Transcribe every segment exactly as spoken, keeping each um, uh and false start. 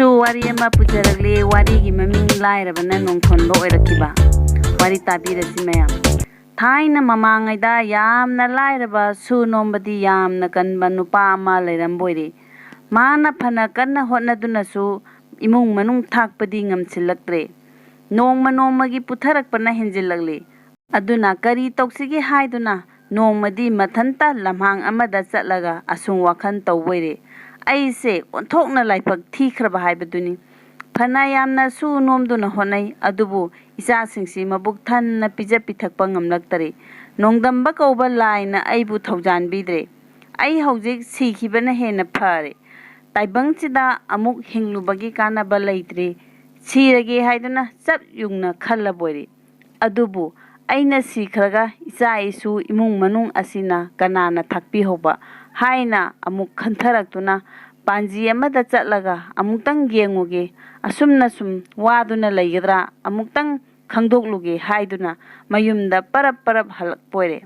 ꯁꯨ ꯋꯥꯔꯤ ꯑꯃ ꯄꯨꯖꯔꯛꯂꯤ꯫ ꯋꯥꯔꯤꯒꯤ ꯃꯃꯤꯡ ꯂꯥꯏꯔꯕꯅ ꯅꯣꯡꯊꯣꯟꯕ ꯑꯣꯏꯔꯛꯈꯤꯕ꯫ ꯋꯥꯔꯤ ꯇꯥꯕꯤꯔꯁꯤ ꯃꯌꯥꯝ꯫ ꯊꯥꯏꯅ ꯃꯃꯥꯡꯉꯩꯗ ꯌꯥꯝꯅ ꯂꯥꯏꯔꯕ ꯁꯨ ꯅꯣꯝꯕꯗꯤ ꯌꯥꯝꯅ ꯀꯟꯕ ꯅꯨꯄꯥ ꯑꯃ ꯂꯩꯔꯝꯕꯣꯏꯔꯦ꯫ ꯃꯥꯅ ꯐꯅ ꯀꯟꯅ ꯍꯣꯠꯅꯗꯨꯅꯁꯨ ꯏꯃꯨꯡ ꯃꯅꯨꯡ ꯊꯥꯛꯄꯗꯤ ꯉꯝꯁꯤꯜꯂꯛꯇ꯭ꯔꯦ꯫ ꯅꯣꯡꯃ ꯅꯣꯡꯃꯒꯤ ꯄꯨꯊꯔꯛꯄꯅ ꯍꯦꯟꯖꯤꯜꯂꯛꯂꯤ꯫ ꯑꯗꯨꯅ ꯀꯔꯤ ꯇꯧꯁꯤꯒꯦ ꯍꯥꯏꯗꯨꯅ ꯅꯣꯡꯃꯗꯤ ꯃꯊꯟꯇ ꯂꯝꯍꯥꯡ ꯑꯃꯗ ꯆꯠꯂꯒ ꯑꯁꯨꯝ ꯋꯥꯈꯜ ꯇꯧꯕꯣꯏꯔꯦ, "ꯑꯩꯁꯦ ꯑꯣꯟꯊꯣꯛꯅ ꯂꯥꯏꯕꯛ ꯊꯤꯈ꯭ꯔꯕ ꯍꯥꯏꯕꯗꯨꯅꯤ꯫ ꯐꯅ ꯌꯥꯝꯅ ꯁꯨ ꯅꯣꯝꯗꯨꯅ ꯍꯣꯠꯅꯩ, ꯑꯗꯨꯕꯨ ꯏꯆꯥꯁꯤꯡꯁꯤ ꯃꯕꯨꯛ ꯊꯟꯅ ꯄꯤꯖ ꯄꯤꯊꯛꯄ ꯉꯝꯂꯛꯇꯔꯦ꯫ ꯅꯣꯡꯗꯝꯕ ꯀꯧꯕ ꯂꯥꯏꯅ ꯑꯩꯕꯨ ꯊꯧꯖꯥꯟꯕꯤꯗ꯭ꯔꯦ꯫ ꯑꯩ ꯍꯧꯖꯤꯛ ꯁꯤꯈꯤꯕꯅ ꯍꯦꯟꯅ ꯐꯔꯦ꯫ ꯇꯥꯏꯕꯪꯁꯤꯗ ꯑꯃꯨꯛ ꯍꯤꯡꯂꯨꯕꯒꯤ ꯀꯥꯟꯅꯕ ꯂꯩꯇ꯭ꯔꯦ꯫ ꯁꯤꯔꯒꯦ ꯍꯥꯏꯗꯨꯅ ꯆꯞ ꯌꯨꯡꯅ ꯈꯜꯂꯕꯣꯏꯔꯦ꯫ ꯑꯗꯨꯕꯨ ꯑꯩꯅ ꯁꯤꯈ꯭ꯔꯒ ꯏꯆꯥ ꯏꯁꯨ ꯏꯃꯨꯡ ꯃꯅꯨꯡ ꯑꯁꯤꯅ ꯀꯅꯥꯅ ꯊꯥꯛꯄꯤꯍꯧꯕ?" ꯍꯥꯏꯅ ꯑꯃꯨꯛ ꯈꯟꯊꯔꯛꯇꯨꯅ ꯄꯥꯟꯖꯤ ꯑꯃꯗ ꯆꯠꯂꯒ ꯑꯃꯨꯛꯇꯪ ꯌꯦꯡꯉꯨꯒꯦ, ꯑꯁꯨꯝꯅ ꯁꯨꯝ ꯋꯥꯗꯨꯅ ꯂꯩꯒꯗ꯭ꯔꯥ, ꯑꯃꯨꯛꯇꯪ ꯈꯪꯗꯣꯛꯂꯨꯒꯦ ꯍꯥꯏꯗꯨꯅ ꯃꯌꯨꯝꯗ ꯄꯔꯞ ꯄꯔꯞ ꯍꯜꯂꯛꯄꯣꯏꯔꯦ꯫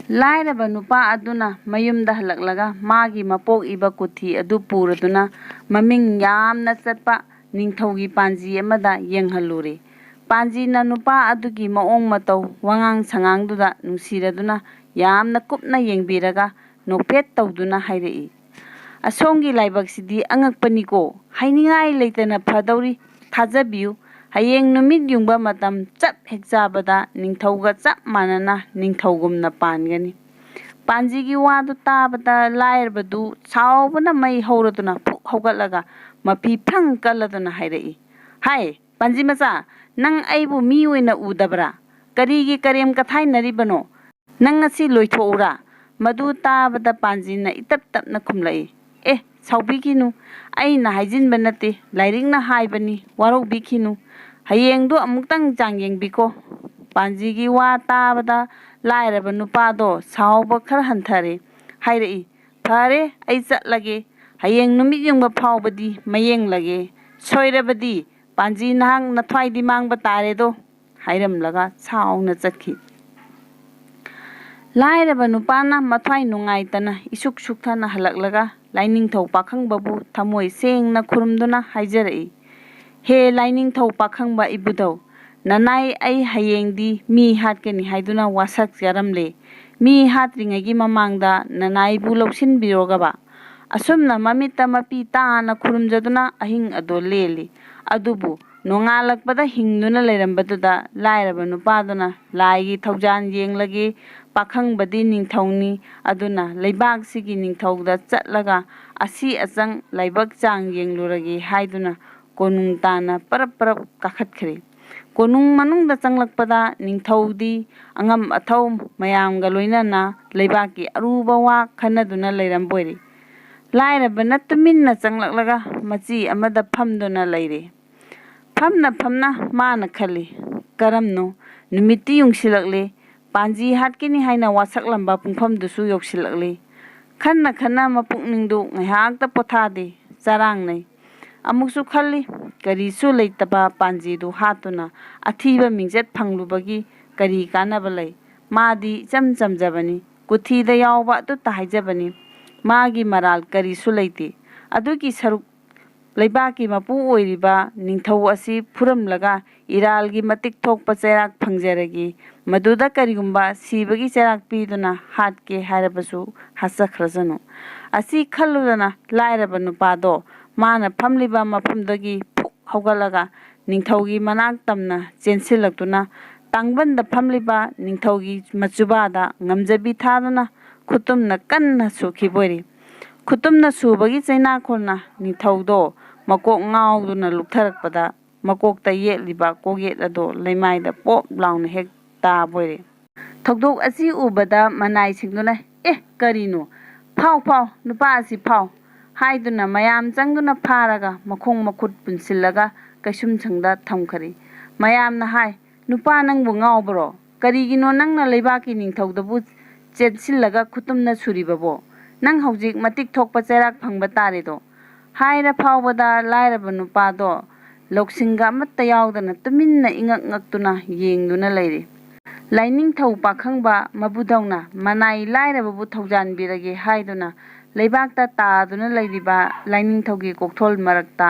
ꯂꯥꯏꯔꯕ ꯅꯨꯄꯥ ꯑꯗꯨꯅ ꯃꯌꯨꯝꯗ ꯍꯜꯂꯛꯂꯒ ꯃꯥꯒꯤ ꯃꯄꯣꯛ ꯏꯕ ꯀꯨꯊꯤ ꯑꯗꯨ ꯄꯨꯔꯗꯨꯅ ꯃꯃꯤꯡ ꯌꯥꯝꯅ ꯆꯠꯄ ꯅꯤꯡꯊꯧꯒꯤ ꯄꯥꯟꯖꯤ ꯑꯃꯗ ꯌꯦꯡꯍꯜꯂꯨꯔꯦ꯫ ꯄꯥꯟꯖꯤꯅ ꯅꯨꯄꯥ ꯑꯗꯨꯒꯤ ꯃꯑꯣꯡ ꯃꯇꯧ, ꯋꯥꯉꯥꯡ ꯁꯉꯥꯡꯗꯨꯗ ꯅꯨꯡꯁꯤꯔꯗꯨꯅ ꯌꯥꯝꯅ ꯀꯨꯞꯅ ꯌꯦꯡꯕꯤꯔꯒ ꯅꯣꯛꯐꯦꯠ ꯇꯧꯗꯨꯅ ꯍꯥꯏꯔꯛꯏ, "ꯑꯁꯣꯝꯒꯤ ꯂꯥꯏꯕꯛꯁꯤꯗꯤ ꯑꯉꯛꯄꯅꯤꯀꯣ, ꯍꯥꯏꯅꯤꯡꯉꯥꯏ ꯂꯩꯇꯅ ꯐꯗꯧꯔꯤ꯫ ꯊꯥꯖꯕꯤꯌꯨ, ꯍꯌꯦꯡ ꯅꯨꯃꯤꯠ ꯌꯨꯡꯕ ꯃꯇꯝ ꯆꯞ ꯍꯦꯛ ꯆꯥꯕꯗ ꯅꯤꯡꯊꯧꯒ ꯆꯞ ꯃꯥꯟꯅꯅ ꯅꯤꯡꯊꯧꯒꯨꯝꯅ ꯄꯥꯟꯒꯅꯤ꯫" ꯄꯥꯟꯖꯤꯒꯤ ꯋꯥꯗꯨ ꯇꯥꯕꯗ ꯂꯥꯏꯔꯕꯗꯨ ꯁꯥꯎꯕꯅ ꯃꯩ ꯍꯧꯔꯗꯨꯅ ꯐꯨꯛ ꯍꯧꯒꯠꯂꯒ ꯃꯐꯤ ꯐ꯭ꯔꯪ ꯀꯜꯂꯗꯨꯅ ꯍꯥꯏꯔꯛꯏ, "ꯍꯥꯏ, ꯄꯥꯟꯖꯤ ꯃꯆꯥ, ꯅꯪ ꯑꯩꯕꯨ ꯃꯤ ꯑꯣꯏꯅ ꯎꯗꯕ꯭ꯔꯥ? ꯀꯔꯤꯒꯤ ꯀꯔꯦꯝ ꯀꯊꯥꯏꯅꯔꯤꯕꯅꯣ? ꯅꯪ ꯉꯁꯤ ꯂꯣꯏꯊꯣꯛꯎꯔꯥ?" ꯃꯗꯨ ꯇꯥꯕꯗ ꯄꯥꯟꯖꯤꯅ ꯏꯇꯞ ꯇꯞꯅ ꯈꯨꯝꯂꯛꯏ, "ꯑꯦ, ꯁꯥꯎꯕꯤꯈꯤꯅꯨ, ꯑꯩꯅ ꯍꯥꯏꯖꯤꯟꯕ ꯅꯠꯇꯦ, ꯂꯥꯏꯔꯤꯛꯅ ꯍꯥꯏꯕꯅꯤ, ꯋꯥꯔꯧꯕꯤꯈꯤꯅꯨ꯫ ꯍꯌꯦꯡꯗꯨ ꯑꯃꯨꯛꯇꯪ ꯆꯥꯡ ꯌꯦꯡꯕꯤꯀꯣ꯫" ꯄꯥꯟꯖꯤꯒꯤ ꯋꯥ ꯇꯥꯕꯗ ꯂꯥꯏꯔꯕ ꯅꯨꯄꯥꯗꯣ ꯁꯥꯎꯕ ꯈꯔ ꯍꯟꯊꯔꯦ, ꯍꯥꯏꯔꯛꯏ, "ꯐꯔꯦ, ꯑꯩ ꯆꯠꯂꯒꯦ꯫ ꯍꯌꯦꯡ ꯅꯨꯃꯤꯠ ꯌꯨꯡꯕ ꯐꯥꯎꯕꯗꯤ ꯃꯌꯦꯡꯂꯒꯦ꯫ ꯁꯣꯏꯔꯕꯗꯤ ꯄꯥꯟꯖꯤ ꯅꯍꯥꯛ ꯅꯊ꯭ꯋꯥꯏꯗꯤ ꯃꯥꯡꯕ ꯇꯥꯔꯦꯗꯣ," ꯍꯥꯏꯔꯝꯂꯒ ꯁꯥꯎꯅ ꯆꯠꯈꯤ꯫ ꯂꯥꯏꯔꯕ ꯅꯨꯄꯥꯅ ꯃꯊ꯭ꯋꯥꯏ ꯅꯨꯡꯉꯥꯏꯇꯅ ꯏꯁꯨꯛ ꯁꯨꯛꯊꯅ ꯍꯜꯂꯛꯂꯒ ꯂꯥꯏꯅꯤꯡꯊꯧ ꯄꯥꯈꯪꯕꯕꯨ ꯊꯃꯣꯏ ꯁꯦꯡꯅ ꯈꯨꯔꯨꯝꯗꯨꯅ ꯍꯥꯏꯖꯔꯛꯏ, "ꯍꯦ ꯂꯥꯏꯅꯤꯡꯊꯧ ꯄꯥꯈꯪꯕ ꯏꯕꯨꯙꯧ, ꯅꯅꯥꯏ ꯑꯩ ꯍꯌꯦꯡꯗꯤ ꯃꯤ ꯍꯥꯠꯀꯅꯤ ꯍꯥꯏꯗꯨꯅ ꯋꯥꯁꯛꯆꯔꯝꯂꯦ꯫ ꯃꯤ ꯍꯥꯠꯇ꯭ꯔꯤꯉꯩꯒꯤ ꯃꯃꯥꯡꯗ ꯅꯅꯥꯏꯕꯨ ꯂꯧꯁꯤꯟꯕꯤꯔꯣꯒꯕ꯫" ꯑꯁꯨꯝꯅ ꯃꯃꯤꯠꯇ ꯃꯄꯤ ꯇꯥꯅ ꯈꯨꯔꯨꯝꯖꯗꯨꯅ ꯑꯍꯤꯡ ꯑꯗꯨ ꯂꯦꯜꯂꯤ꯫ ꯑꯗꯨꯕꯨ ꯅꯣꯡꯉꯥꯜꯂꯛꯄꯗ ꯍꯤꯡꯗꯨꯅ ꯂꯩꯔꯝꯕꯗꯨꯗ ꯂꯥꯏꯔꯕ ꯅꯨꯄꯥꯗꯨꯅ ꯂꯥꯏꯒꯤ ꯊꯧꯖꯥꯜ ꯌꯦꯡꯂꯒꯦ, ꯄꯥꯈꯪꯕꯗꯤ ꯅꯤꯡꯊꯧꯅꯤ, ꯑꯗꯨꯅ ꯂꯩꯕꯥꯛꯁꯤꯒꯤ ꯅꯤꯡꯊꯧꯗ ꯆꯠꯂꯒ ꯑꯁꯤ ꯑꯆꯪ ꯂꯥꯏꯕꯛ ꯆꯥꯡ ꯌꯦꯡꯂꯨꯔꯒꯦ ꯍꯥꯏꯗꯨꯅ ꯀꯣꯅꯨꯡ ꯇꯥꯟꯅ ꯄꯔꯞ ꯄꯔꯞ ꯀꯥꯈꯠꯈ꯭ꯔꯦ꯫ ꯀꯣꯅꯨꯡ ꯃꯅꯨꯡꯗ ꯆꯪꯂꯛꯄꯗ ꯅꯤꯡꯊꯧꯗꯤ ꯑꯉꯝ ꯑꯊꯧ ꯃꯌꯥꯝꯒ ꯂꯣꯏꯅꯅ ꯂꯩꯕꯥꯛꯀꯤ ꯑꯔꯨꯕ ꯋꯥ ꯈꯟꯅꯗꯨꯅ ꯂꯩꯔꯝꯕ ꯑꯣꯏꯔꯦ꯫ ꯂꯥꯏꯔꯕꯅ ꯇꯨꯃꯤꯟꯅ ꯆꯪꯂꯛꯂꯒ ꯃꯆꯤ ꯑꯃꯗ ꯐꯝꯗꯨꯅ ꯂꯩꯔꯦ꯫ ꯐꯝꯅ ꯐꯝꯅ ꯃꯥꯅ ꯈꯜꯂꯤ, "ꯀꯔꯝꯅꯣ? ꯅꯨꯃꯤꯠꯇꯤ ꯌꯨꯡꯁꯤꯜꯂꯛꯂꯦ꯫ ꯄꯥꯟꯖꯤ ꯍꯥꯠꯀꯅꯤ ꯍꯥꯏꯅ ꯋꯥꯁꯛꯂꯝꯕ ꯄꯨꯡꯐꯝꯗꯨꯁꯨ ꯌꯧꯁꯤꯜꯂꯛꯂꯦ꯫" ꯈꯟꯅ ꯈꯟꯅ ꯃꯄꯨꯛꯅꯤꯡꯗꯨ ꯉꯥꯏꯍꯥꯛꯇ ꯄꯣꯊꯥꯗꯦ, ꯆꯔꯥꯡꯅꯩ꯫ ꯑꯃꯨꯛꯁꯨ ꯈꯜꯂꯤ, ꯀꯔꯤꯁꯨ ꯂꯩꯇꯕ ꯄꯥꯟꯖꯤꯗꯨ ꯍꯥꯠꯇꯨꯅ ꯑꯊꯤꯕ ꯃꯤꯡꯆꯠ ꯐꯪꯂꯨꯕꯒꯤ ꯀꯔꯤ ꯀꯥꯟꯅꯕ ꯂꯩ? ꯃꯥꯗꯤ ꯏꯆꯝ ꯆꯝꯖꯕꯅꯤ, ꯀꯨꯊꯤꯗ ꯌꯥꯎꯕ ꯑꯗꯨꯇ ꯍꯥꯏꯖꯕꯅꯤ꯫ ꯃꯥꯒꯤ ꯃꯔꯥꯜ ꯀꯔꯤꯁꯨ ꯂꯩꯇꯦ꯫ ꯑꯗꯨꯒꯤ ꯁꯔꯨꯛ ꯂꯩꯕꯥꯛꯀꯤ ꯃꯄꯨ ꯑꯣꯏꯔꯤꯕ ꯅꯤꯡꯊꯧ ꯑꯁꯤ ꯐꯨꯔꯝꯂꯒ ꯏꯔꯥꯜꯒꯤ ꯃꯇꯤꯛ ꯊꯣꯛꯄ ꯆꯩꯔꯥꯛ ꯐꯪꯖꯔꯒꯦ꯫ ꯃꯗꯨꯗ ꯀꯔꯤꯒꯨꯝꯕ ꯁꯤꯕꯒꯤ ꯆꯩꯔꯥꯛ ꯄꯤꯗꯨꯅ ꯍꯥꯠꯀꯦ ꯍꯥꯏꯔꯕꯁꯨ ꯍꯥꯠꯆꯈ꯭ꯔꯁꯅꯨ꯫ ꯑꯁꯤ ꯈꯜꯂꯨꯗꯅ ꯂꯥꯏꯔꯕ ꯅꯨꯄꯥꯗꯣ ꯃꯥꯅ ꯐꯝꯂꯤꯕ ꯃꯐꯝꯗꯒꯤ ꯐꯨꯛ ꯍꯧꯒꯠꯂꯒ ꯅꯤꯡꯊꯧꯒꯤ ꯃꯅꯥꯛ ꯇꯝꯅ ꯆꯦꯟꯁꯤꯜꯂꯛꯇꯨꯅ ꯇꯥꯡꯕꯟꯗ ꯐꯝꯂꯤꯕ ꯅꯤꯡꯊꯧꯒꯤ ꯃꯆꯨꯕꯥꯗ ꯉꯝꯖꯕꯤ ꯊꯥꯗꯨꯅ ꯈꯨꯇꯨꯝꯅ ꯀꯟꯅ ꯁꯨꯈꯤꯕ ꯑꯣꯏꯔꯦ꯫ ꯈꯨꯇꯨꯝꯅ ꯁꯨꯕꯒꯤ ꯆꯩꯅꯥꯈꯣꯟꯅ ꯅꯤꯡꯊꯧꯗꯣ ꯃꯀꯣꯛ ꯉꯥꯎꯗꯨꯅ ꯂꯨꯞꯊꯔꯛꯄꯗ ꯃꯀꯣꯛꯇ ꯌꯦꯠꯂꯤꯕ ꯀꯣꯛꯌꯦꯠ ꯑꯗꯣ ꯂꯩꯃꯥꯏꯗ ꯄꯣꯞ ꯂꯥꯎꯅ ꯍꯦꯛ ꯇꯥꯕ ꯑꯣꯏꯔꯦ꯫ ꯊꯧꯗꯣꯛ ꯑꯁꯤ ꯎꯕꯗ ꯃꯅꯥꯏꯁꯤꯡꯗꯨꯅ, "ꯑꯦ, ꯀꯔꯤꯅꯣ? ꯐꯥꯎ, ꯐꯥꯎ, ꯅꯨꯄꯥ ꯑꯁꯤ ꯐꯥꯎ" ꯍꯥꯏꯗꯨꯅ ꯃꯌꯥꯝ ꯆꯪꯗꯨꯅ ꯐꯥꯔꯒ ꯃꯈꯣꯡ ꯃꯈꯨꯠ ꯄꯨꯟꯁꯤꯜꯂꯒ ꯀꯩꯁꯨꯝꯁꯪꯗ ꯊꯝꯈꯔꯦ꯫ ꯃꯌꯥꯝꯅ ꯍꯥꯏ, "ꯅꯨꯄꯥ, ꯅꯪꯕꯨ ꯉꯥꯎꯕꯔꯣ? ꯀꯔꯤꯒꯤꯅꯣ ꯅꯪꯅ ꯂꯩꯕꯥꯛꯀꯤ ꯅꯤꯡꯊꯧꯗꯕꯨ ꯆꯦꯟꯁꯤꯜꯂꯒ ꯈꯨꯇꯨꯝꯅ ꯁꯨꯔꯤꯕꯕꯣ? ꯅꯪ ꯍꯧꯖꯤꯛ ꯃꯇꯤꯛ ꯊꯣꯛꯄ ꯆꯩꯔꯥꯛ ꯐꯪꯕ ꯇꯥꯔꯦꯗꯣ" ꯍꯥꯏꯔ ꯐꯥꯎꯕꯗ ꯂꯥꯏꯔꯕ ꯅꯨꯄꯥꯗꯣ ꯂꯧꯁꯤꯡꯒ ꯑꯃꯠꯇ ꯌꯥꯎꯗꯅ ꯇꯨꯃꯤꯟꯅ ꯏꯉꯛ ꯉꯛꯇꯨꯅ ꯌꯦꯡꯗꯨꯅ ꯂꯩꯔꯤ꯫ ꯂꯥꯏꯅꯤꯡꯊꯧ ꯄꯥꯈꯪꯕ ꯃꯕꯨꯙꯧꯅ ꯃꯅꯥꯏ ꯂꯥꯏꯔꯕꯕꯨ ꯊꯧꯖꯥꯟꯕꯤꯔꯒꯦ ꯍꯥꯏꯗꯨꯅ ꯂꯩꯕꯥꯛꯇ ꯇꯥꯗꯨꯅ ꯂꯩꯔꯤꯕ ꯂꯥꯏꯅꯤꯡꯊꯧꯒꯤ ꯀꯣꯛꯊꯣꯜ ꯃꯔꯛꯇ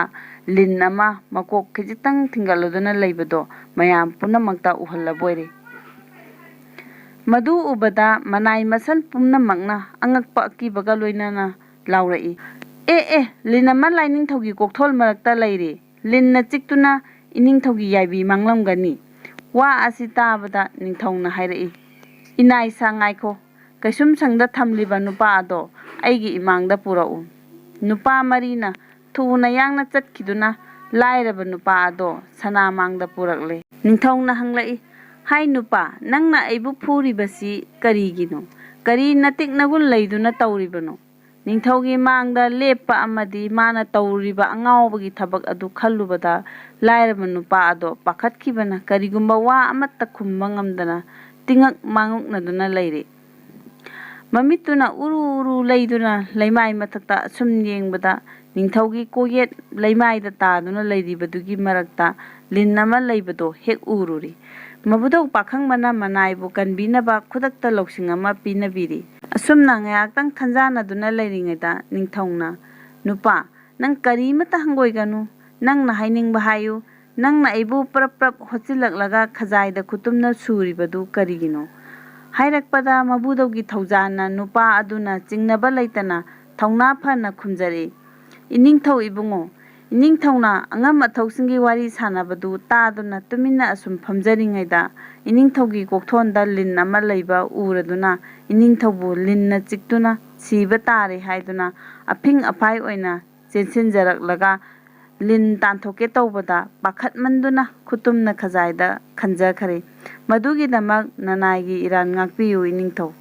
ꯂꯤꯟ ꯑꯃ ꯃꯀꯣꯛ ꯈꯖꯤꯛꯇꯪ ꯊꯤꯡꯒꯠꯂꯗꯨꯅ ꯂꯩꯕꯗꯣ ꯃꯌꯥꯝ ꯄꯨꯝꯅꯃꯛꯇ ꯎꯍꯜꯂꯕꯣꯏꯔꯦ꯫ ꯃꯗꯨ ꯎꯕꯗ ꯃꯅꯥꯏ ꯃꯁꯜ ꯄꯨꯝꯅꯃꯛꯅ ꯑꯉꯛꯄ ꯑꯀꯤꯕꯒ ꯂꯣꯏꯅꯅ ꯂꯥꯎꯔꯛꯏ, "ꯑꯦ, ꯑꯦ, ꯂꯤꯟ ꯑꯃ ꯂꯥꯏꯅꯤꯡꯊꯧꯒꯤ ꯀꯣꯛꯊꯣꯜ ꯃꯔꯛꯇ ꯂꯩꯔꯦ! ꯂꯤꯟꯅ ꯆꯤꯛꯇꯨꯅ ꯏꯅꯤꯡꯊꯧꯒꯤ ꯌꯥꯏꯕꯤ ꯃꯥꯡꯂꯝꯒꯅꯤ!" ꯋꯥ ꯑꯁꯤ ꯇꯥꯕꯗ ꯅꯤꯡꯊꯧꯅ ꯍꯥꯏꯔꯛꯏ, "ꯏꯅꯥꯏꯁꯥ, ꯉꯥꯏꯈꯣ, ꯀꯩꯁꯨꯝꯁꯪꯗ ꯊꯝꯂꯤꯕ ꯅꯨꯄꯥ ꯑꯗꯣ ꯑꯩꯒꯤ ꯏꯃꯥꯡꯗ ꯄꯨꯔꯛꯎ꯫" ꯅꯨꯄꯥ ꯃꯔꯤꯅ ꯊꯨꯅ ꯌꯥꯡꯅ ꯆꯠꯈꯤꯗꯨꯅ ꯂꯥꯏꯔꯕ ꯅꯨꯄꯥ ꯑꯗꯣ ꯁꯅꯥꯃꯥꯡꯗ ꯄꯨꯔꯛꯂꯦ꯫ ꯅꯤꯡꯊꯧꯅ ꯍꯪꯂꯛꯏ, "ꯍꯥꯏ ꯅꯨꯄꯥ, ꯅꯪꯅ ꯑꯩꯕꯨ ꯐꯨꯔꯤꯕꯁꯤ ꯀꯔꯤꯒꯤꯅꯣ? ꯀꯔꯤ ꯅꯇꯤꯛ ꯅꯒꯨꯟ ꯂꯩꯗꯨꯅ ꯇꯧꯔꯤꯕꯅꯣ?" ꯅꯤꯡꯊꯧꯒꯤ ꯃꯥꯡꯗ ꯂꯦꯞꯄ ꯑꯃꯗꯤ ꯃꯥꯅ ꯇꯧꯔꯤꯕ ꯑꯉꯥꯎꯕꯒꯤ ꯊꯕꯛ ꯑꯗꯨ ꯈꯜꯂꯨꯕꯗ ꯂꯥꯏꯔꯕ ꯅꯨꯄꯥ ꯑꯗꯣ ꯄꯥꯈꯠꯈꯤꯕꯅ ꯀꯔꯤꯒꯨꯝꯕ ꯋꯥ ꯑꯃꯠꯇ ꯈꯨꯝꯕ ꯉꯝꯗꯅ ꯇꯤꯉꯛ ꯃꯥꯉꯛꯅꯗꯨꯅ ꯂꯩꯔꯦ꯫ ꯃꯃꯤꯠꯇꯨꯅ ꯎꯔꯨ ꯎꯔꯨ ꯂꯩꯗꯨꯅ ꯂꯩꯃꯥꯏ ꯃꯊꯛꯇ ꯑꯁꯨꯝ ꯌꯦꯡꯕꯗ ꯅꯤꯡꯊꯧꯒꯤ ꯀꯣꯛꯌꯦꯠ ꯂꯩꯃꯥꯏꯗ ꯇꯥꯗꯨꯅ ꯂꯩꯔꯤꯕꯗꯨꯒꯤ ꯃꯔꯛꯇ ꯂꯤꯟ ꯑꯃ ꯂꯩꯕꯗꯣ ꯍꯦꯛ ꯎꯔꯨꯔꯦ꯫ ꯃꯕꯨꯗꯧ ꯄꯥꯈꯪꯕꯅ ꯃꯅꯥꯏꯕꯨ ꯀꯟꯕꯤꯅꯕ ꯈꯨꯗꯛꯇ ꯂꯧꯁꯤꯡ ꯑꯃ ꯄꯤꯅꯕꯤꯔꯦ꯫ ꯑꯁꯨꯝꯅ ꯉꯥꯏꯍꯥꯛꯇꯪ ꯈꯟꯖꯥꯟꯅꯗꯨꯅ ꯂꯩꯔꯤꯉꯩꯗ ꯅꯤꯡꯊꯧꯅ, "ꯅꯨꯄꯥ, ꯅꯪ ꯀꯔꯤꯃꯠꯇ ꯍꯪꯒꯣꯏꯒꯅꯨ꯫ ꯅꯪꯅ ꯍꯥꯏꯅꯤꯡꯕ ꯍꯥꯏꯌꯨ꯫ ꯅꯪꯅ ꯑꯩꯕꯨ ꯄ꯭ꯔꯞ ꯄ꯭ꯔꯞ ꯍꯣꯠꯆꯤꯜꯂꯛꯂꯒ ꯈꯖꯥꯏꯗ ꯈꯨꯇꯨꯝꯅ ꯁꯨꯔꯤꯕꯗꯨ ꯀꯔꯤꯒꯤꯅꯣ?" ꯍꯥꯏꯔꯛꯄꯗ ꯃꯕꯨꯗꯧꯒꯤ ꯊꯧꯖꯥꯟꯅ ꯅꯨꯄꯥ ꯑꯗꯨꯅ ꯆꯤꯡꯅꯕ ꯂꯩꯇꯅ ꯊꯧꯅꯥ ꯐꯅ ꯈꯨꯝꯖꯔꯛꯏ, "ꯏꯅꯤꯡꯊꯧ ꯏꯕꯨꯡꯉꯣ, ꯏꯅꯤꯡꯊꯧꯅ ꯑꯉꯝ ꯑꯊꯧꯁꯤꯡꯒꯤ ꯋꯥꯔꯤ ꯁꯥꯟꯅꯕꯗꯨ ꯇꯥꯗꯨꯅ ꯇꯨꯃꯤꯟꯅ ꯑꯁꯨꯝ ꯐꯝꯖꯔꯤꯉꯩꯗ ꯏꯅꯤꯡꯊꯧꯒꯤ ꯀꯣꯛꯊꯣꯟꯗ ꯂꯤꯟ ꯑꯃ ꯂꯩꯕ ꯎꯔꯗꯨꯅ ꯏꯅꯤꯡꯊꯧꯕꯨ ꯂꯤꯟꯅ ꯆꯤꯛꯇꯨꯅ ꯁꯤꯕ ꯇꯥꯔꯦ ꯍꯥꯏꯗꯨꯅ ꯑꯐꯤꯡ ꯑꯐꯥꯏ ꯑꯣꯏꯅ ꯆꯦꯟꯁꯤꯟꯖꯔꯛꯂꯒ ꯂꯤꯟ ꯇꯥꯟꯊꯣꯛꯀꯦ ꯇꯧꯕꯗ ꯄꯥꯈꯠꯃꯟꯗꯨꯅ ꯈꯨꯇꯨꯝꯅ ꯈꯖꯥꯏꯗ ꯈꯟꯖꯈꯔꯦ꯫ ꯃꯗꯨꯒꯤꯗꯃꯛ ꯅꯅꯥꯏꯒꯤ ꯏꯔꯥꯟ ꯉꯥꯛꯄꯤꯌꯨ ꯏꯅꯤꯡꯊꯧ꯫"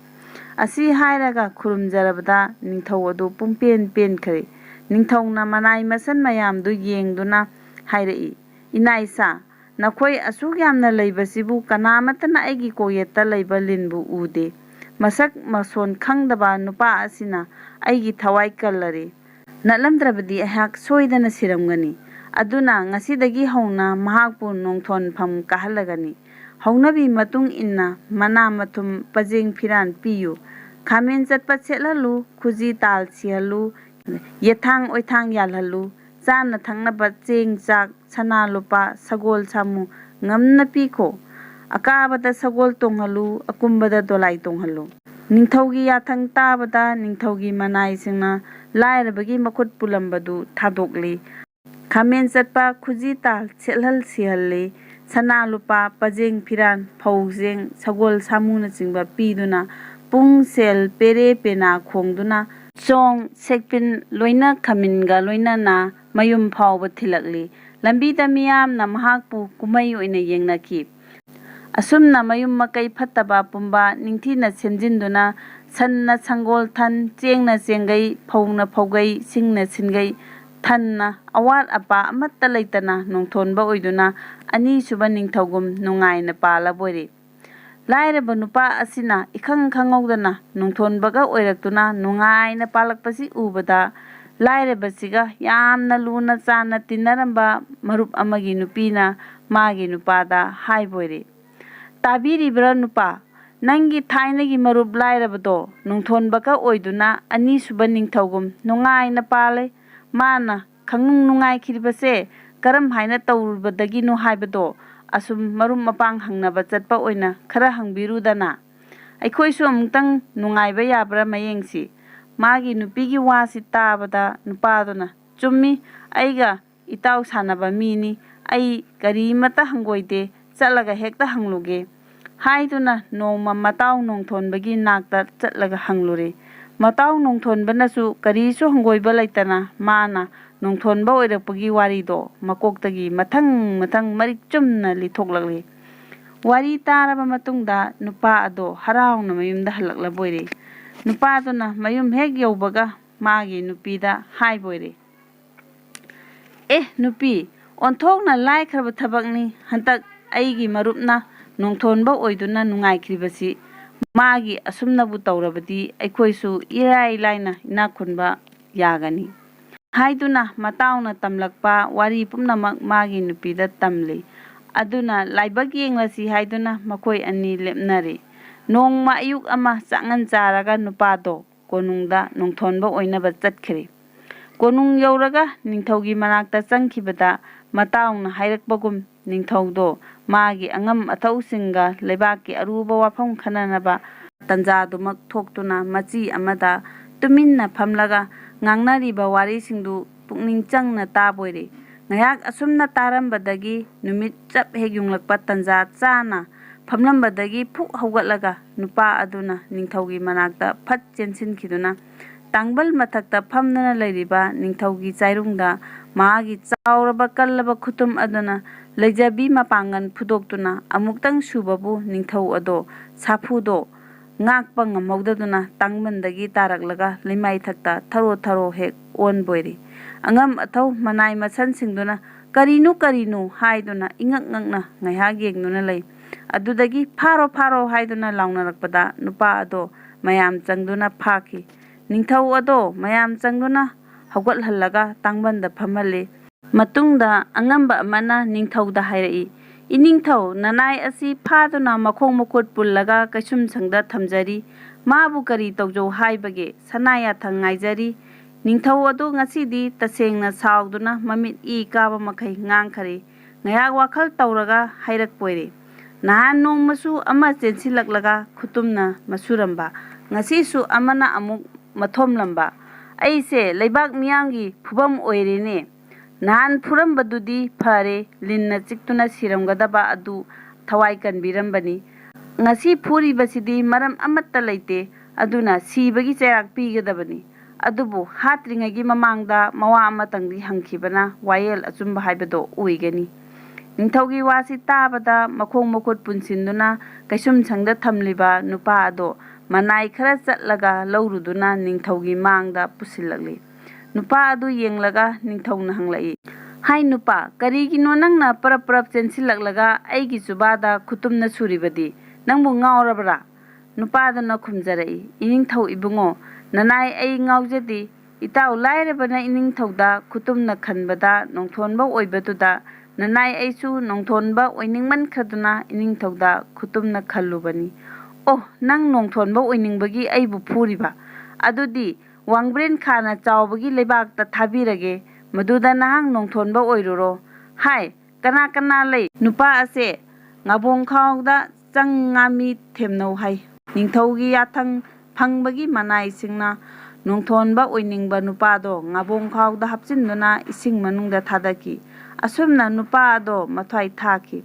ꯑꯁꯤ ꯍꯥꯏꯔꯒ ꯈꯨꯔꯨꯝꯖꯔꯕꯗ ꯅꯤꯡꯊꯧ ꯑꯗꯨ ꯄꯨꯡꯄꯦꯟ ꯄꯦꯟꯈ꯭ꯔꯦ꯫ ꯅꯤꯡꯊꯧꯅ ꯃꯅꯥꯏ ꯃꯁꯟ ꯃꯌꯥꯝꯗꯨ ꯌꯦꯡꯗꯨꯅ ꯍꯥꯏꯔꯛꯏ, "ꯏꯅꯥ ꯏꯁꯥ, ꯅꯈꯣꯏ ꯑꯁꯨꯛ ꯌꯥꯝꯅ ꯂꯩꯕꯁꯤꯕꯨ ꯀꯅꯥꯃꯠꯇꯅ ꯑꯩꯒꯤ ꯀꯣꯛꯌꯦꯠꯇ ꯂꯩꯕ ꯂꯤꯟꯕꯨ ꯎꯗꯦ꯫ ꯃꯁꯛ ꯃꯁꯣꯟ ꯈꯪꯗꯕ ꯅꯨꯄꯥ ꯑꯁꯤꯅ ꯑꯩꯒꯤ ꯊꯋꯥꯏ ꯀꯜꯂꯔꯦ꯫ ꯅꯠꯂꯝꯗ꯭ꯔꯕꯗꯤ ꯑꯩꯍꯥꯛ ꯁꯣꯏꯗꯅ ꯁꯤꯔꯝꯒꯅꯤ꯫ ꯑꯗꯨꯅ ꯉꯁꯤꯗꯒꯤ ꯍꯧꯅ ꯃꯍꯥꯛꯄꯨ ꯅꯣꯡꯊꯣꯟꯐꯝ ꯀꯥꯍꯜꯂꯒꯅꯤ꯫ ꯍꯧꯅꯕꯤ ꯃꯇꯨꯡ ꯏꯟꯅ ꯃꯅꯥ ꯃꯊꯨꯝ, ꯄꯖꯦꯡ ꯐꯤꯔꯥꯟ ꯄꯤꯌꯨ꯫ ꯈꯥꯃꯦꯟ ꯆꯠꯄ ꯁꯦꯠꯍꯜꯂꯨ, ꯈꯨꯖꯤ ꯇꯥꯜ ꯁꯤꯍꯜꯂꯨ, ꯌꯦꯊꯥꯡ ꯑꯣꯏꯊꯥꯡ ꯌꯥꯜꯍꯜꯂꯨ, ꯆꯥꯅ ꯊꯛꯅꯕ ꯆꯦꯡ ꯆꯥꯛ, ꯁꯅꯥ ꯂꯨꯄꯥ, ꯁꯒꯣꯜ ꯁꯥꯃꯨ ꯉꯝꯅ ꯄꯤꯈꯣ꯫ ꯑꯀꯥꯕꯗ ꯁꯒꯣꯜ ꯇꯣꯡꯍꯜꯂꯨ, ꯑꯀꯨꯝꯕꯗ ꯗꯣꯂꯥꯏ ꯇꯣꯡꯍꯜꯂꯨ꯫ ꯅꯤꯡꯊꯧꯒꯤ ꯌꯥꯊꯪ ꯇꯥꯕꯗ ꯅꯤꯡꯊꯧꯒꯤ ꯃꯅꯥꯏꯁꯤꯡꯅ ꯂꯥꯏꯔꯕꯒꯤ ꯃꯈꯨꯠ ꯄꯨꯜꯂꯝꯕꯗꯨ ꯊꯥꯗꯣꯛꯂꯤ꯫ ꯈꯥꯃꯦꯟ ꯆꯠꯄ ꯈꯨꯖꯤ ꯇꯥꯜ ꯁꯦꯠꯍꯜ ꯁꯤꯍꯜꯂꯤ꯫ ꯁꯅꯥ ꯂꯨꯄꯥ, ꯄꯖꯦꯡ ꯐꯤꯔꯥꯟ, ꯐꯧ ꯆꯦꯡ, ꯁꯒꯣꯜ ꯁꯥꯃꯨꯅꯆꯤꯡꯕ ꯄꯤꯗꯨꯅ ꯄꯨꯡ ꯁꯦꯜ ꯄꯦꯔꯦ ꯄꯦꯅꯥ ꯈꯣꯡꯗꯨꯅ ꯆꯣꯡ ꯁꯦꯛꯄꯤꯟ ꯂꯣꯏꯅ ꯈꯥꯃꯤꯟꯒ ꯂꯣꯏꯅꯅ ꯃꯌꯨꯝ ꯐꯥꯎꯕ ꯊꯤꯜꯂꯛꯂꯤ꯫ ꯂꯝꯕꯤꯗ ꯃꯤꯌꯥꯝꯅ ꯃꯍꯥꯛꯄꯨ ꯀꯨꯝꯍꯩ ꯑꯣꯏꯅ ꯌꯦꯡꯅꯈꯤ꯫ ꯑꯁꯨꯝꯅ ꯃꯌꯨꯝ ꯃꯀꯩ ꯐꯠꯇꯕ ꯄꯨꯝꯕ ꯅꯤꯡꯊꯤꯅ ꯁꯦꯝꯖꯤꯟꯗꯨꯅ ꯁꯟꯅ ꯁꯪꯒꯣꯜ ꯊꯟ, ꯆꯦꯡꯅ ꯆꯦꯡꯒꯩ, ꯐꯧꯅ ꯐꯧꯒꯩ, ꯁꯤꯡꯅ ꯁꯤꯟꯒꯩ ꯊꯟꯅ ꯑꯋꯥꯠ ꯑꯄꯥ ꯑꯃꯠꯇ ꯂꯩꯇꯅ ꯅꯣꯡꯊꯣꯟꯕ ꯑꯣꯏꯗꯨꯅ ꯑꯅꯤꯁꯨꯕ ꯅꯤꯡꯊꯧꯒꯨꯝ ꯅꯨꯡꯉꯥꯏꯅ ꯄꯥꯜꯂꯕꯣꯏꯔꯦ꯫ ꯂꯥꯏꯔꯕ ꯅꯨꯄꯥ ꯑꯁꯤꯅ ꯏꯈꯪ ꯈꯪꯍꯧꯗꯅ ꯅꯣꯡꯊꯣꯟꯕꯒ ꯑꯣꯏꯔꯛꯇꯨꯅ ꯅꯨꯡꯉꯥꯏꯅ ꯄꯥꯜꯂꯛꯄꯁꯤ ꯎꯕꯗ ꯂꯥꯏꯔꯕꯁꯤꯒ ꯌꯥꯝꯅ ꯂꯨꯅ ꯆꯥꯟꯅ ꯇꯤꯟꯅꯔꯝꯕ ꯃꯔꯨꯞ ꯑꯃꯒꯤ ꯅꯨꯄꯤꯅ ꯃꯥꯒꯤ ꯅꯨꯄꯥꯗ ꯍꯥꯏꯕꯣꯏꯔꯦ, "ꯇꯥꯕꯤꯔꯤꯕ꯭ꯔꯥ ꯅꯨꯄꯥ? ꯅꯪꯒꯤ ꯊꯥꯏꯅꯒꯤ ꯃꯔꯨꯞ ꯂꯥꯏꯔꯕꯗꯣ ꯅꯣꯡꯊꯣꯟꯕꯒ ꯑꯣꯏꯗꯨꯅ ꯑꯅꯤꯁꯨꯕ ꯅꯤꯡꯊꯧꯒꯨꯝ ꯅꯨꯡꯉꯥꯏꯅ ꯄꯥꯜꯂꯦ꯫ ꯃꯥꯅ ꯈꯪꯅꯨꯡ ꯅꯨꯡꯉꯥꯏꯈꯤꯕꯁꯦ ꯀꯔꯝ ꯍꯥꯏꯅ ꯇꯧꯔꯨꯕꯗꯒꯤꯅꯣ ꯍꯥꯏꯕꯗꯣ ꯑꯁꯨꯝ ꯃꯔꯨꯞ ꯃꯄꯥꯡ ꯍꯪꯅꯕ ꯆꯠꯄ ꯑꯣꯏꯅ ꯈꯔ ꯍꯪꯕꯤꯔꯨꯗꯅ꯫ ꯑꯩꯈꯣꯏꯁꯨ ꯑꯃꯨꯛꯇꯪ ꯅꯨꯡꯉꯥꯏꯕ ꯌꯥꯕ꯭ꯔꯥ ꯃꯌꯦꯡꯁꯤ꯫" ꯃꯥꯒꯤ ꯅꯨꯄꯤꯒꯤ ꯋꯥꯁꯤ ꯇꯥꯕꯗ ꯅꯨꯄꯥꯗꯨꯅ, "ꯆꯨꯝꯃꯤ, ꯑꯩꯒ ꯏꯇꯥꯎ ꯁꯥꯟꯅꯕ ꯃꯤꯅꯤ꯫ ꯑꯩ ꯀꯔꯤꯃꯠꯇ ꯍꯪꯒꯣꯏꯗꯦ, ꯆꯠꯂꯒ ꯍꯦꯛꯇ ꯍꯪꯂꯨꯒꯦ" ꯍꯥꯏꯗꯨꯅ ꯅꯣꯡꯃ ꯃꯇꯥꯎ ꯅꯣꯡꯊꯣꯟꯕꯒꯤ ꯅꯥꯛꯇ ꯆꯠꯂꯒ ꯍꯪꯂꯨꯔꯦ꯫ ꯃꯇꯥꯎ ꯅꯣꯡꯊꯣꯟꯕꯅꯁꯨ ꯀꯔꯤꯁꯨ ꯍꯪꯒꯣꯏꯕ ꯂꯩꯇꯅ ꯃꯥꯅ ꯅꯣꯡꯊꯣꯟꯕ ꯑꯣꯏꯔꯛꯄꯒꯤ ꯋꯥꯔꯤꯗꯣ ꯃꯀꯣꯛꯇꯒꯤ ꯃꯊꯪ ꯃꯊꯪ ꯃꯔꯤꯛ ꯆꯨꯝꯅ ꯂꯤꯊꯣꯛꯂꯛꯂꯦ꯫ ꯋꯥꯔꯤ ꯇꯥꯔꯕ ꯃꯇꯨꯡꯗ ꯅꯨꯄꯥ ꯑꯗꯣ ꯍꯔꯥꯎꯅ ꯃꯌꯨꯝꯗ ꯍꯜꯂꯛꯂꯕꯣꯏꯔꯦ꯫ ꯅꯨꯄꯥꯗꯨꯅ ꯃꯌꯨꯝ ꯍꯦꯛ ꯌꯧꯕꯒ ꯃꯥꯒꯤ ꯅꯨꯄꯤꯗ ꯍꯥꯏꯕꯣꯏꯔꯦ, "ꯑꯦ ꯅꯨꯄꯤ, ꯑꯣꯟꯊꯣꯛꯅ ꯂꯥꯏꯈ꯭ꯔꯕ ꯊꯕꯛꯅꯤ꯫ ꯍꯟꯇꯛ ꯑꯩꯒꯤ ꯃꯔꯨꯞꯅ ꯅꯣꯡꯊꯣꯟꯕ ꯑꯣꯏꯗꯨꯅ ꯅꯨꯡꯉꯥꯏꯈ꯭ꯔꯤꯕꯁꯤ꯫ ꯃꯥꯒꯤ ꯑꯁꯨꯝꯅꯕꯨ ꯇꯧꯔꯕꯗꯤ ꯑꯩꯈꯣꯏꯁꯨ ꯏꯔꯥꯏ ꯂꯥꯏꯅ ꯏꯅꯥꯛ ꯈꯨꯟꯕ ꯌꯥꯒꯅꯤ" ꯍꯥꯏꯗꯨꯅ ꯃꯇꯥꯎꯅ ꯇꯝꯂꯛꯄ ꯋꯥꯔꯤ ꯄꯨꯝꯅꯃꯛ ꯃꯥꯒꯤ ꯅꯨꯄꯤꯗ ꯇꯝꯂꯤ꯫ ꯑꯗꯨꯅ ꯂꯥꯏꯕꯛ ꯌꯦꯡꯂꯁꯤ ꯍꯥꯏꯗꯨꯅ ꯃꯈꯣꯏ ꯑꯅꯤ ꯂꯦꯞꯅꯔꯦ꯫ ꯅꯣꯡꯃ ꯑꯌꯨꯛ ꯑꯃ ꯆꯥꯛꯉꯟ ꯆꯥꯔꯒ ꯅꯨꯄꯥꯗꯣ ꯀꯣꯅꯨꯡꯗ ꯅꯣꯡꯊꯣꯟꯕ ꯑꯣꯏꯅꯕ ꯆꯠꯈ꯭ꯔꯦ꯫ ꯀꯣꯅꯨꯡ ꯌꯧꯔꯒ ꯅꯤꯡꯊꯧꯒꯤ ꯃꯅꯥꯛꯇ ꯆꯪꯈꯤꯕꯗ ꯃꯇꯥꯎꯅ ꯍꯥꯏꯔꯛꯄꯒꯨꯝ ꯅꯤꯡꯊꯧꯗꯣ ꯃꯥꯒꯤ ꯑꯉꯝ ꯑꯊꯧꯁꯤꯡꯒ ꯂꯩꯕꯥꯛꯀꯤ ꯑꯔꯨꯕ ꯋꯥꯐꯝ ꯈꯟꯅꯅꯕ ꯇꯟꯖꯥꯗꯨꯃꯛ ꯊꯣꯛꯇꯨꯅ ꯃꯆꯤ ꯑꯃꯗ ꯇꯨꯃꯤꯟꯅ ꯐꯝꯂꯒ ꯉꯥꯡꯅꯔꯤꯕ ꯋꯥꯔꯤꯁꯤꯡꯗꯨ ꯄꯨꯛꯅꯤꯡ ꯆꯪꯅ ꯇꯥꯕꯣꯏꯔꯦ꯫ ꯉꯥꯏꯍꯥꯛ ꯑꯁꯨꯝꯅ ꯇꯥꯔꯝꯕꯗꯒꯤ ꯅꯨꯃꯤꯠ ꯆꯞ ꯍꯦꯛ ꯌꯨꯡꯂꯛꯄ ꯇꯟꯖꯥ ꯆꯥꯅ ꯐꯝꯂꯝꯕꯗꯒꯤ ꯐꯨꯛ ꯍꯧꯒꯠꯂꯒ ꯅꯨꯄꯥ ꯑꯗꯨꯅ ꯅꯤꯡꯊꯧꯒꯤ ꯃꯅꯥꯛꯇ ꯐꯠ ꯆꯦꯟꯁꯤꯟꯈꯤꯗꯨꯅ ꯇꯥꯡꯕꯜ ꯃꯊꯛꯇ ꯐꯝꯗꯨꯅ ꯂꯩꯔꯤꯕ ꯅꯤꯡꯊꯧꯒꯤ ꯆꯥꯏꯔꯨꯡꯗ ꯃꯥꯒꯤ ꯆꯥꯎꯔꯕ ꯀꯜꯂꯕ ꯈꯨꯇꯨꯝ ꯑꯗꯨꯅ ꯂꯩꯖꯕꯤ ꯃꯄꯥꯡꯒꯜ ꯐꯨꯗꯣꯛꯇꯨꯅ ꯑꯃꯨꯛꯇꯪ ꯁꯨꯕꯕꯨ ꯅꯤꯡꯊꯧ ꯑꯗꯣ ꯁꯥꯐꯨꯗꯣ ꯉꯥꯛꯄ ꯉꯝꯍꯧꯗꯗꯨꯅ ꯇꯥꯡꯕꯟꯗꯒꯤ ꯇꯥꯔꯛꯂꯒ ꯂꯩꯃꯥꯏꯊꯛꯇ ꯊꯔꯣ ꯊꯔꯣ ꯍꯦꯛ ꯑꯣꯟꯕꯣꯏꯔꯤ꯫ ꯑꯉꯝ ꯑꯊꯧ ꯃꯅꯥꯏ ꯃꯁꯟꯁꯤꯡꯗꯨꯅ "ꯀꯔꯤꯅꯣ, ꯀꯔꯤꯅꯣ?" ꯍꯥꯏꯗꯨꯅ ꯏꯉꯛ ꯉꯛꯅ ꯉꯥꯏꯍꯥꯛ ꯌꯦꯡꯗꯨꯅ ꯂꯩ꯫ ꯑꯗꯨꯗꯒꯤ "ꯐꯥꯔꯣ, ꯐꯥꯔꯣ!" ꯍꯥꯏꯗꯨꯅ ꯂꯥꯎꯅꯔꯛꯄꯗ ꯅꯨꯄꯥ ꯑꯗꯣ ꯃꯌꯥꯝ ꯆꯪꯗꯨꯅ ꯐꯥꯈꯤ꯫ ꯅꯤꯡꯊꯧ ꯑꯗꯣ ꯃꯌꯥꯝ ꯆꯪꯗꯨꯅ ꯍꯧꯒꯠꯍꯜꯂꯒ ꯇꯥꯡꯕꯟꯗ ꯐꯝꯍꯜꯂꯤ꯫ ꯃꯇꯨꯡꯗ ꯑꯉꯝꯕ ꯑꯃꯅ ꯅꯤꯡꯊꯧꯗ ꯍꯥꯏꯔꯛꯏ, "ꯏꯅꯤꯡꯊꯧ, ꯅꯅꯥꯏ ꯑꯁꯤ ꯐꯥꯗꯨꯅ ꯃꯈꯣꯡ ꯃꯈꯨꯠ ꯄꯨꯜꯂꯒ ꯀꯩꯁꯨꯝꯁꯪꯗ ꯊꯝꯖꯔꯤ꯫ ꯃꯥꯕꯨ ꯀꯔꯤ ꯇꯧꯖꯧ ꯍꯥꯏꯕꯒꯦ? ꯁꯅꯥ ꯌꯥꯊꯪ ꯉꯥꯏꯖꯔꯤ꯫" ꯅꯤꯡꯊꯧ ꯑꯗꯨ ꯉꯁꯤꯗꯤ ꯇꯁꯦꯡꯅ ꯁꯥꯎꯗꯨꯅ ꯃꯃꯤꯠ ꯏ ꯀꯥꯕ ꯃꯈꯩ ꯉꯥꯡꯈꯔꯦ꯫ ꯉꯥꯏꯍꯥꯛ ꯋꯥꯈꯜ ꯇꯧꯔꯒ ꯍꯥꯏꯔꯛꯄꯣꯏꯔꯦ, "ꯅꯍꯥꯟ ꯅꯣꯡꯃꯁꯨ ꯑꯃ ꯆꯦꯟꯁꯤꯜꯂꯛꯂꯒ ꯈꯨꯇꯨꯝꯅ ꯃꯁꯨꯔꯝꯕ, ꯉꯁꯤꯁꯨ ꯑꯃꯅ ꯑꯃꯨꯛ ꯃꯊꯣꯝꯂꯝꯕ꯫ ꯑꯩꯁꯦ ꯂꯩꯕꯥꯛ ꯃꯤꯌꯥꯝꯒꯤ ꯐꯨꯐꯝ ꯑꯣꯏꯔꯦꯅꯦ꯫ ꯅꯍꯥꯟ ꯐꯨꯔꯝꯕꯗꯨꯗꯤ ꯐꯔꯦ, ꯂꯤꯟꯅ ꯆꯤꯛꯇꯨꯅ ꯁꯤꯔꯝꯒꯗꯕ ꯑꯗꯨ ꯊꯋꯥꯏ ꯀꯟꯕꯤꯔꯝꯕꯅꯤ꯫ ꯉꯁꯤ ꯐꯨꯔꯤꯕꯁꯤꯗꯤ ꯃꯔꯝ ꯑꯃꯠꯇ ꯂꯩꯇꯦ, ꯑꯗꯨꯅ ꯁꯤꯕꯒꯤ ꯆꯩꯔꯥꯛ ꯄꯤꯒꯗꯕꯅꯤ꯫ ꯑꯗꯨꯕꯨ ꯍꯥꯠꯇ꯭ꯔꯤꯉꯩꯒꯤ ꯃꯃꯥꯡꯗ ꯃꯋꯥ ꯑꯃꯇꯪꯗꯤ ꯍꯪꯈꯤꯕꯅ ꯋꯥꯌꯦꯜ ꯑꯆꯨꯝꯕ ꯍꯥꯏꯕꯗꯣ ꯑꯣꯏꯒꯅꯤ꯫" ꯅꯤꯡꯊꯧꯒꯤ ꯋꯥꯁꯤ ꯇꯥꯕꯗ ꯃꯈꯣꯡ ꯃꯈꯨꯠ ꯄꯨꯟꯁꯤꯟꯗꯨꯅ ꯀꯩꯁꯨꯝꯁꯪꯗ ꯊꯝꯂꯤꯕ ꯅꯨꯄꯥ ꯑꯗꯣ ꯃꯅꯥꯏ ꯈꯔ ꯆꯠꯂꯒ ꯂꯧꯔꯨꯗꯨꯅ ꯅꯤꯡꯊꯧꯒꯤ ꯃꯥꯡꯗ ꯄꯨꯁꯤꯜꯂꯛꯂꯤ꯫ ꯅꯨꯄꯥ ꯑꯗꯨ ꯌꯦꯡꯂꯒ ꯅꯤꯡꯊꯧꯅ ꯍꯪꯂꯛꯏ, "ꯍꯥꯏ ꯅꯨꯄꯥ, ꯀꯔꯤꯒꯤꯅꯣ ꯅꯪꯅ ꯄꯔꯞ ꯄꯔꯞ ꯆꯦꯟꯁꯤꯜꯂꯛꯂꯒ ꯑꯩꯒꯤ ꯆꯨꯕꯥꯗ ꯈꯨꯇꯨꯝꯅ ꯁꯨꯔꯤꯕꯗꯤ? ꯅꯪꯕꯨ ꯉꯥꯎꯔꯕ꯭ꯔꯥ?" ꯅꯨꯄꯥꯗꯨꯅ ꯈꯨꯝꯖꯔꯛꯏ, "ꯏꯅꯤꯡꯊꯧ ꯏꯕꯨꯡꯉꯣ, ꯅꯅꯥꯏ ꯑꯩ ꯉꯥꯎꯖꯗꯦ꯫ ꯏꯇꯥꯎ ꯂꯥꯏꯔꯕꯅ ꯏꯅꯤꯡꯊꯧꯗ ꯈꯨꯇꯨꯝꯅ ꯈꯟꯕꯗ ꯅꯣꯡꯊꯣꯟꯕ ꯑꯣꯏꯕꯗꯨꯗ ꯅꯅꯥꯏ ꯑꯩꯁꯨ ꯅꯣꯡꯊꯣꯟꯕ ꯑꯣꯏꯅꯤꯡꯃꯟꯈ꯭ꯔꯗꯨꯅ ꯏꯅꯤꯡꯊꯧꯗ ꯈꯨꯇꯨꯝꯅ ꯈꯜꯂꯨꯕꯅꯤ꯫ "ꯑꯣ, ꯅꯪ ꯅꯣꯡꯊꯣꯟꯕ ꯑꯣꯏꯅꯤꯡꯕꯒꯤ ꯑꯩꯕꯨ ꯐꯨꯔꯤꯕ? ꯑꯗꯨꯗꯤ ꯋꯥꯡꯕ꯭ꯔꯦꯟ ꯈꯥꯅ ꯆꯥꯎꯕꯒꯤ ꯂꯩꯕꯥꯛꯇ ꯊꯥꯕꯤꯔꯒꯦ, ꯃꯗꯨꯗ ꯅꯍꯥꯛ ꯅꯣꯡꯊꯣꯟꯕ ꯑꯣꯏꯔꯨꯔꯣ"꯫ "ꯍꯥꯏ, ꯀꯅꯥ ꯀꯅꯥ ꯂꯩ? ꯅꯨꯄꯥ ꯑꯁꯦ ꯉꯥꯕꯣꯡꯈꯥꯎꯗ ꯆꯪ ꯉꯥꯃꯤ ꯊꯦꯝꯅꯧ ꯍꯥꯏ"꯫ ꯅꯤꯡꯊꯧꯒꯤ ꯌꯥꯊꯪ ꯐꯪꯕꯒꯤ ꯃꯅꯥꯏꯁꯤꯡꯅ ꯅꯣꯡꯊꯣꯟꯕ ꯑꯣꯏꯅꯤꯡꯕ ꯅꯨꯄꯥꯗꯣ ꯉꯥꯕꯣꯡꯈꯥꯎꯗ ꯍꯥꯞꯆꯤꯟꯗꯨꯅ ꯏꯁꯤꯡ ꯃꯅꯨꯡꯗ ꯊꯥꯗꯈꯤ꯫ ꯑꯁꯨꯝꯅ ꯅꯨꯄꯥ ꯑꯗꯣ ꯃꯊ꯭ꯋꯥꯏ ꯊꯥꯈꯤ꯫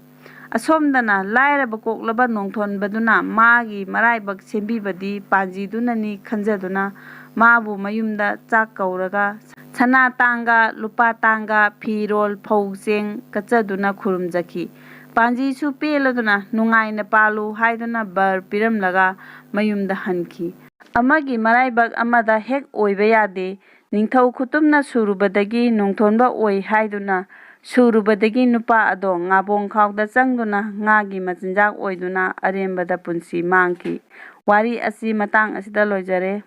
ꯑꯁꯣꯝꯗꯅ ꯂꯥꯏꯔꯕ ꯀꯣꯛꯂꯕ ꯅꯣꯡꯊꯣꯟꯕꯗꯨꯅ ꯃꯥꯒꯤ ꯃꯔꯥꯏꯕꯛ ꯁꯦꯝꯕꯤꯕꯗꯤ ꯄꯥꯟꯖꯤꯗꯨꯅꯅꯤ ꯈꯟꯖꯗꯨꯅ ꯃꯥꯕꯨ ꯃꯌꯨꯝꯗ ꯆꯥꯛ ꯀꯧꯔꯒ ꯁꯅꯥ ꯇꯥꯡꯒ, ꯂꯨꯄꯥ ꯇꯥꯡꯒ, ꯐꯤꯔꯣꯜ, ꯐꯧ ꯆꯦꯡ ꯀꯠꯆꯗꯨꯅ ꯈꯨꯔꯨꯝꯖꯈꯤ꯫ ꯄꯥꯟꯖꯤꯁꯨ ꯄꯦꯜꯂꯗꯨꯅ "ꯅꯨꯡꯉꯥꯏꯅ ꯄꯥꯜꯂꯨ" ꯍꯥꯏꯗꯨꯅ ꯕꯔ ꯄꯤꯔꯝꯂꯒ ꯃꯌꯨꯝꯗ ꯍꯟꯈꯤ꯫ ꯑꯃꯒꯤ ꯃꯔꯥꯏꯕꯛ ꯑꯃꯗ ꯍꯦꯛ ꯑꯣꯏꯕ ꯌꯥꯗꯦ꯫ ꯅꯤꯡꯊꯧ ꯈꯨꯇꯨꯝꯅ ꯁꯨꯔꯨꯕꯗꯒꯤ ꯅꯣꯡꯊꯣꯟꯕ ꯑꯣꯏ ꯍꯥꯏꯗꯨꯅ ꯁꯨꯔꯨꯕꯗꯒꯤ ꯅꯨꯄꯥ ꯑꯗꯣ ꯉꯥꯕꯣꯡ ꯈꯥꯎꯗ ꯆꯪꯗꯨꯅ ꯉꯥꯒꯤ ꯃꯆꯤꯟꯖꯥꯛ ꯑꯣꯏꯗꯨꯅ ꯑꯔꯦꯝꯕꯗ ꯄꯨꯟꯁꯤ ꯃꯥꯡꯈꯤ꯫ ꯋꯥꯔꯤ ꯑꯁꯤ ꯃꯇꯥꯡ ꯑꯁꯤꯗ ꯂꯣꯏꯖꯔꯦ꯫